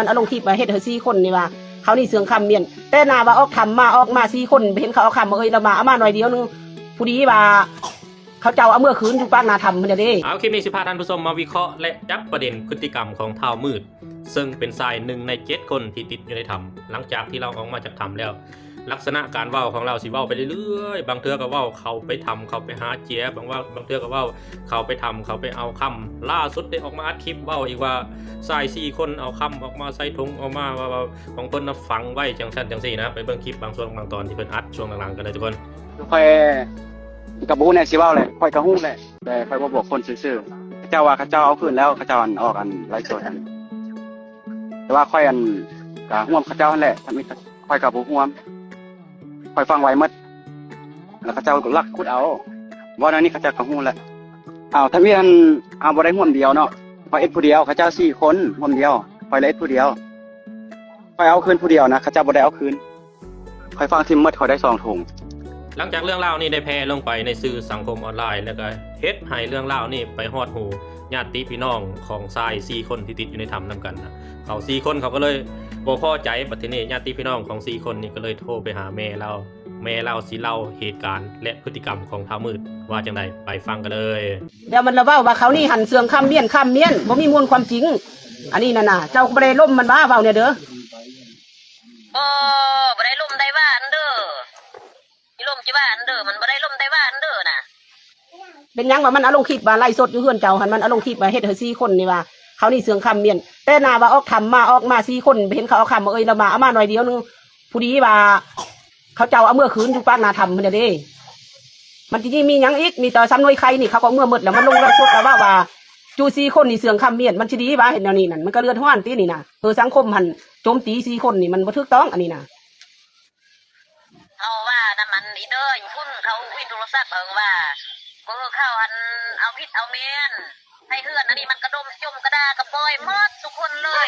ມັນເອົາລົງຄລິບວ່າເຮັດໃຫ້ສີ່ຄົນນີ້ວ່າ ເຂົານີ້ເຊື່ອງຄຳມ້ຽນ ແຕ່ໜ້າວ່າອອກຖ້ຳມາ ອອກມາສີ່ຄົນ ເຫັນເຂົາເອົາຄຳ ເອີຍ ລະມາເອົາມາໜ້ອຍດຽວໜຶ່ງ ຜູ້ດີວ່າເຂົາເຈົ້າເອົາເມືອຄືນຢູ່ປາກໜ້າຖ້ຳພຸ້ນເດ້. ເອົາ ຄລິບນີ້ຊິພາທ່ານຜູ້ຊົມມາວິເຄາະ ແລະ ຈັບປະເດັນພຶດຕິກຳຂອງທ້າວມືດ ເຊິ່ງເປັນຊາຍໜຶ່ງໃນເຈັດຄົນທີ່ຕິດຢູ່ໃນຖ້ຳ ຫຼັງຈາກທີ່ລາວອອກມາຈາກຖ້ຳແລ້ວ ລັກສະນະການເວົ້າຂອງລາວຊິເວົ້າໄປເລື້ອຍໆ ບາງເທື່ອກໍເວົ້າເຂົ້າໄປຖ້ຳ ເຂົ້າໄປຫາເຈຍ ບາງວ່າ ບາງເທື່ອກໍເວົ້າເຂົ້າໄປຖ້ຳ ເຂົ້າໄປເອົາຄຳ ລ່າສຸດໄດ້ອອກມາອັດຄລິບເວົ້າອີກວ່າ ຊາຍສີ່ຄົນເອົາຄຳອອກມາໃສ່ຖົງ ເອົາມາວ່າ ວ່າຂອງເພິ່ນນະຝັງໄວ້ ຈັ່ງຊັ້ນຈັ່ງຊີ້ນະ. ໄປເບິ່ງຄລິບບາງຊ່ວງບາງຕອນທີ່ເພິ່ນອັດຊ່ວງຫຼັງໆກັນເລີຍທຸກຄົນ. ຂ້ອຍກໍບໍ່ຮູ້ແນວຊິເວົ້າແຫຼະ ຂ້ອຍກໍຮູ້ແຫຼະ ແຕ່ຂ້ອຍບໍ່ບອກຄົນຊື່ໆ. ເຂົາເຈົ້າວ່າເຂົາເຈົ້າເອົາຄືນແລ້ວ ເຂົາເຈົ້າອັນອອກອັນໄລຟ໌ສົດຫັ້ນ ແຕ່ວ່າຂ້ອຍອັນກໍຮ່ວມເຂົາເຈົ້າຫັ້ນແຫຼະ ທຳອິດຂ້ອຍກໍບໍ່ຮ່ວມ ຂ້ອຍຝັງໄວ້ໝົດ ແລ້ວເຂົາເຈົ້າກໍລັກຂຸດເອົາ. ເວົ້າແນວນີ້ເຂົາເຈົ້າກໍຮູ້ແຫຼະ. ອ້າວ ທຳອິດຫັ້ນ ເຮົາບໍ່ໄດ້ຮ່ວມດຽວເນາະ ຂ້ອຍເຮັດຜູ້ດຽວ ເຂົາເຈົ້າສີ່ຄົນຮ່ວມດຽວ ຂ້ອຍລະເຮັດຜູ້ດຽວ ຂ້ອຍເອົາຄືນຜູ້ດຽວນະ ເຂົາເຈົ້າບໍ່ໄດ້ເອົາຄືນ. ຂ້ອຍຝັງຖິ້ມໝົດ ຂ້ອຍໄດ້ສອງຖົງ. ຫຼັງຈາກເລື່ອງລາວນີ້ໄດ້ແຜ່ລົງໄປໃນສື່ສັງຄົມອອນລາຍ ແລ້ວກໍເຮັດໃຫ້ເລື່ອງລາວນີ້ໄປຮອດຫູຍາດຕິພີ່ນ້ອງຂອງຊາຍສີ່ຄົນທີ່ຕິດຢູ່ໃນຖ້ຳນຳກັນນະ ເຂົາສີ່ຄົນເຂົາກໍເລີຍບໍ່ພໍໃຈ. ບັດທີນີ້ຍາດຕິພີ່ນ້ອງຂອງສີ່ຄົນນີ້ກໍເລີຍໂທໄປຫາແມ່ລາວ ແມ່ລາວຊິເລົ່າເຫດການ ແລະ ພຶດຕິກຳຂອງທ້າວມືດວ່າຈັ່ງໃດ ໄປຟັງກັນເລີຍ. ແລ້ວມັນລະເວົ້າວ່າເຂົານີ້ຫັ້ນເຊື່ອງຄຳມ້ຽນ ຄຳມ້ຽນ ບໍ່ມີມູນຄວາມຈິງ ອັນນີ້ນະນະ ເຈົ້າກໍບໍ່ໄດ້ລົມມັນຫວາ ເວົ້າແນ່ເດີ. ບໍ່ ບໍ່ໄດ້ລົມໄດ້ຫວານເດີ ຊິລົມຊິຫວານເດີ ມັນບໍ່ໄດ້ລົມໄດ້ຫວານເດີນະ. ເປັນຫຍັງວ່າມັນເອົາລົງຄລິບວ່າໄລຟ໌ສົດຢູ່ເຮືອນເຈົ້າຫັ້ນ ມັນເອົາລົງຄລິບວ່າເຮັດໃຫ້ສີ່ຄົນນີ້ວ່າ ເຂົານີ້ເຊື່ອງຄຳມ້ຽນ ແຕ່ໜ້າວ່າອອກຖ້ຳມາ ອອກມາສີ່ຄົນ ເຫັນເຂົາເອົາຄຳ ເອີຍ ລະມາເອົາມາໜ້ອຍດຽວໜຶ່ງ ຜູ້ດີວ່າເຂົາເຈົ້າເອົາເມືອຄືນຢູ່ປາກໜ້າຖ້ຳພຸ້ນເດ້. ມັນຊິມີຫຍັງອີກ ມີແຕ່ສຳນວຍໄຂ່ນີ້ ເຂົາກໍເອົາເມືອໝົດແລ້ວ ມັນລົງໄລຟ໌ສົດແລ້ວເວົ້າວ່າ ຈູ່ສີ່ຄົນນີ້ເຊື່ອງຄຳມ້ຽນ ມັນຊິດີຫວາ ເຮັດແນວນີ້ນັ້ນ ມັນກໍເລືອດຮ້ອນຕິນີ້ນະ ເອີ ສັງຄົມຫັ້ນໂຈມຕີສີ່ຄົນນີ້ ມັນບໍ່ຖືກຕ້ອງ ອັນນີ້ນະ. ເຮົາວ່ານຳອັນອີເດີຢູ່ພຸ້ນ ເຂົາວິນໂທລະສັບເອີວ່າ ເອີ ເຂົາອັນເອົາຜິດເອົາແມ່ນ ໃນເຮືອນອັນນີ້ມັນກະດົມຈົມກະດ່າກະປ່ອຍໝົດທຸກຄົນເລີຍ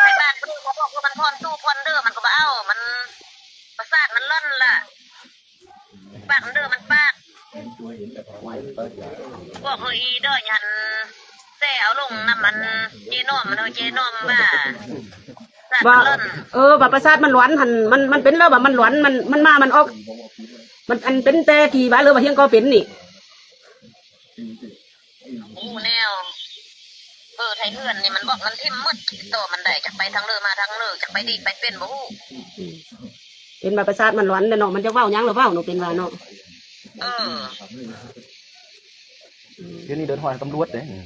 ໃນບ້ານເພິ່ນມາບອກວ່າມັນຜ່ອນຕູ້ຜ່ອນເດີ ມັນກໍບໍ່ເອົາ ມັນປະສາດມັນຫຼອນລະ ປາກເດີມັນປາກ ບອກເຮີອີເດີຫັ້ນ ແຊເອົາລົງນຳອັນເຈນ້ອມ ເອີ ເຈນ້ອມວ່າ ປະສາດມັນຫຼອນ ເອີ ວ່າປະສາດມັນຫຼອນຫັ້ນ ມັນ ມັນເປັນແລ້ວວ່າມັນຫຼອນ ມັນ ມັນມາ ມັນອອກ ມັນອັນເປັນແຕ່ທີ່ວ່າ ຫຼືວ່າຮຽງກໍເປັນນີ້ ຮູ້ແນວ ເບີໄທເຮືອນນີ້ມັນບລັອກມັນຖິ້ມໝົດ ຕິດຕໍ່ມັນໄດ້ ຈັກໄປທາງເລີມາທາງເລີ ຈັກໄປດີໄປເປັນບໍ່ຮູ້ ອືມ ເຫັນວ່າປະສາດມັນຫຼອນແລ້ວເນາະ ມັນຢາກເວົ້າຫຍັງລະເວົ້າເນາະ ເປັນວ່າເນາະ ເອີ ອືມ ດຽວນີ້ເດືອດຮ້ອນຕຳຫຼວດເດ້ ອືມ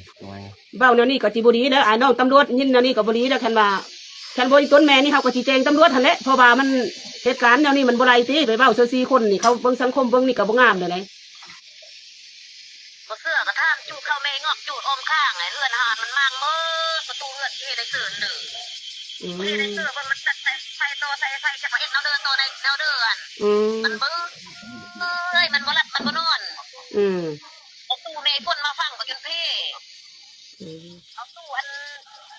ເວົ້າແນວນີ້ກໍຊິບໍ່ດີເດີ ອ້າຍນ້ອງຕຳຫຼວດຍິນແນວນີ້ກໍບໍ່ດີເດີ ຄັນວ່າ ຄັນບໍ່ອີຕົນແມ່ນີ້ເຮົາກໍຊິແຈ້ງຕຳຫຼວດຫັ້ນແຫຼະ ເພາະວ່າມັນ ເຫດການແນວນີ້ມັນບໍ່ໄດ້ຕິ ໄປເວົ້າໃສ່ສີ່ຄົນນີ້ ເຂົາເບິ່ງສັງຄົມເບິ່ງນີ້ກໍບໍ່ງາມແນວໃດ. ບໍ່ເຊື່ອກໍຖາມ ຈູດເຂົ້າແມ່ງອກ ຈູດອ້ອມຂ້າງ ເຮືອນຫານມັນມ້າງໝົດ ປະຕູເຮືອນຊິເຮັດໃຫ້ເສີນເດີ ອືມ ບໍ່ເຮັດໃຫ້ເສີນ ມັນຕັດສາຍໄຟ ຕໍ່ສາຍໄຟ ຈະມາເຮັດແນວເດີ ຕໍ່ໃນແນວເດີ ອັນ ອືມ ມັນບໍ່ ເອີຍ ມັນບໍ່ຫຼັບ ມັນບໍ່ນອນ ອືມ ປະຕູແມ່ຝົນມາຝັງກໍຈົນເພ ອືມ ເອົາຕູ້ອັນ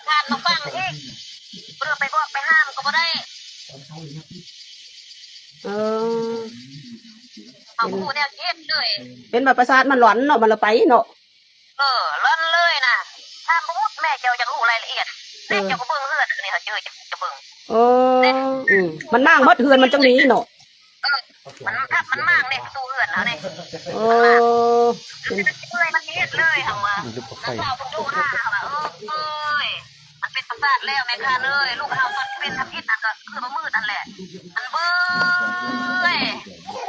ຖ່ານມາຝັງອີກ ເພື່ອໄປບອກໄປຫ້າມກໍບໍ່ໄດ້ ເອີ ເຮົາບໍ່ຮູ້ແນວຊິເຮັດເລີຍ ເປັນວ່າປະສາດມັນຫຼອນເນາະ ມັນລະໄປເນາະ ເອີ ຫຼອນເລີຍນະ ຖາມບໍ່ໝົດ ແມ່ເຈົ້າຢາກຮູ້ລາຍລະອຽດ ເອີ ແມ່ເຈົ້າກໍເບິ່ງເຮືອນອັນນີ້ ເຮົາເຈີຈະເບິ່ງ ເອີ ເດ້ ອືມ ມັນມ້າງໝົດ ເຮືອນມັນຈັ່ງໜີເນາະ ເອີ ມັນທັບມັນມ້າງເດ້ ປະຕູເຮືອນເຮົາເດ້ ເອີ ເປັນ ເອີຍ ມັນເຮັດເລີຍ ເຮົາວ່າ ລູກບັກໄຟ ເຮົາເພິ່ນໂທຫາ ເຮົາວ່າ ເອີຍ ມັນເປັນປະສາດແລ້ວແມ່ຄ້າເອີຍ ລູກເຮົາຕອນເປັນທຳອິດຫັ້ນກໍຄືບໍ່ມືດຫັ້ນແຫຼະ ມັນເບີຍ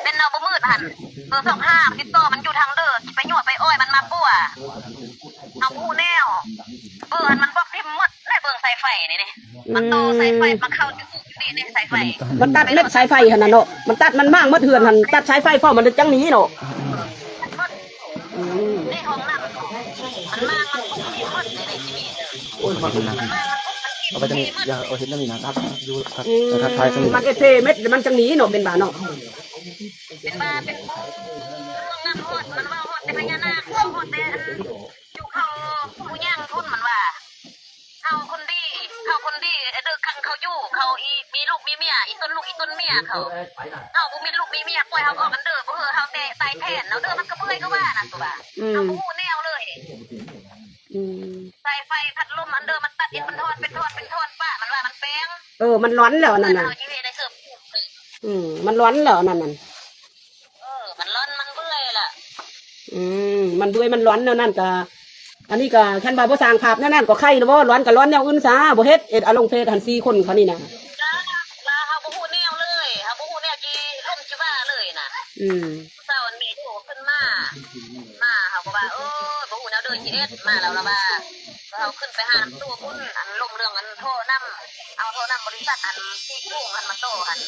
ເປັນແນວບໍ່ມືດຫັ້ນ ເບີສອງຫ້າ ຕິດຕໍ່ມັນຢູ່ທາງເດີ ຊິໄປຍົວະໄປອ້ອຍມັນມາປົວ ເຮົາຮູ້ແນວ ເບີຫັ້ນມັນບລັອກຖິ້ມໝົດ ແລະເບິ່ງສາຍໄຟນີ້ເດ້ ມັນຕໍ່ສາຍໄຟມາເຂົ້າຢູ່ນີ້ເດ້ ສາຍໄຟ ມັນຕັດເມັດສາຍໄຟຫັ້ນນະເນາະ ມັນຕັດມັນມ້າງໝົດເຮືອນຫັ້ນ ຕັດສາຍໄຟເພາະມັນຈັ່ງໜີເນາະ ອືມ ໃນຫ້ອງນ້ຳ ມັນມາ ມັນປຸກມັນເບິດໃນຊີວິດ ໂອ້ຍ ມັນ ມັນມາ ມັນປຸກມັນກິນ ເອົາໄປທາງນີ້ ຢ່າເອົາເຮັດແນວນີ້ນະ ຮັກຢູ່ ຮັກ ອືມ ຮັກທາຍທາງນີ້ ມັນເອັດເຊເມັດ ມັນຈັ່ງໜີເນາະ ເປັນບາເນາະ ເປັນບາ ເປັນ ເລື່ອງນ້ຳຮອດ ມັນເວົ້າຮອດແຕ່ພະຍານາກ ເວົ້າຮອດແຕ່ ຢູ່ເຂົາຜູ້ຍ່າງພຸ້ນ ມັນວ່າ ເຮົາຄົນດີ ເຮົາຄົນດີ ເດີຄັງເຂົາຢູ່ ເຂົາອີ ມີລູກມີເມຍ ອີຕົນລູກອີຕົນເມຍເຂົາ ເຮົາບໍ່ມີລູກມີເມຍ ປ່ອຍເຮົາອອກກັນເດີ ບໍ່ເຮີເຮົາແຕ່ຕາຍແທນເນາະເດີ ມັນກໍເມື່ອຍຄືວ່ານະ ຄືວ່າ ອືມ ເຮົາບໍ່ຮູ້ແນວເລີຍ ອືມ ໃສ່ ໄຟພັດລົມອັນເດີມັນຕັດອີກ ມັນຖອດເປັນທ່ອນເປັນທ່ອນປະ ມັນວ່າມັນແປງ. ເອີ ມັນລອນແລ້ວອັນນັ້ນນະ ເຮົາຊິເຮັດໃຫ້ເສີບ. ອືມ ມັນລອນແລ້ວອັນນັ້ນນະ. ເອີ ມັນລອນ ມັນເມື່ອຍລະ. ອືມ ມັນເມື່ອຍ ມັນລອນແນວນັ້ນກະ ອັນນີ້ກະຄັນວ່າບໍ່ສ້າງພາບແນວນັ້ນກໍໄຄລະບໍ່ ລອນກະລອນແນວອື່ນຊະ ບໍ່ເຮັດ ເຮັດເອົາລົງເຟສຫັ້ນ ສີ່ຄົນເຂົານີ້ນະ. ລາ ລາ ເຮົາບໍ່ຮູ້ແນວເລີຍ ເຮົາບໍ່ຮູ້ແນວຊິລົມຊິວ່າເລີຍນະ. ອືມ ເຊົ້າອັນແມ່ໂທຂຶ້ນມາ ມາເຮົາກໍວ່າ ເອີ ບໍ່ຮູ້ແນວເດີຊິເຮັດ ມາແລ້ວລະວ່າ ເຮົາຂຶ້ນໄປຫານຳໂຕພຸ້ນ ອັນລົມເລື່ອງອັນທໍ່ນ້ຳ ເອົາທໍ່ນ້ຳບໍລິສັດອັນທີ່ໂປ່ງຫັ້ນມາຕໍ່ຫັ້ນ.